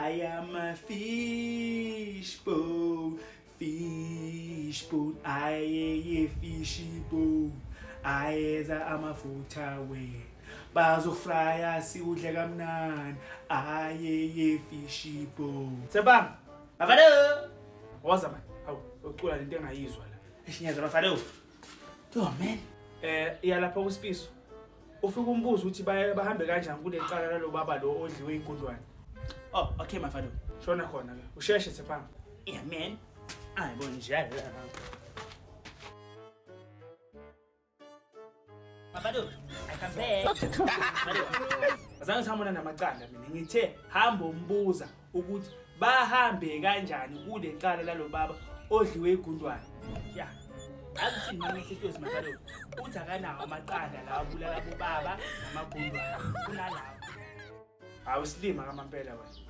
I am a fish bone, fish bone, ayeye fish bone, ayeza amafutha we. Bazofraya siwudle kamnandi, ayeye fish bone. Sebang, bafana. Woza man. Hawu, ucula lento engayizwa la. Eshinyeza bafana. Oh man. Eh, iya lapha kuSifiso. Ufike umbuzo ukuthi baye bahambe kanjani kule cala lalo baba lo odliwe igundwane. Oh, okay my father. Shona khona ke. Usheshe Tshepang. Yeah man. Hayi bo njalo. Mafado, I come back. Mafado. Azange sihambona namacala mina. Ngithe hamba umbuza ukuthi bahambe kanjani kule cala lalo baba odliwe igundwane. Yeah. Akuthini nami esitozi Mafado. Uthi akanawo amaqanda lawa abulala bobaba namagundwane. Kunalawo. Hawu silima kamampela wena.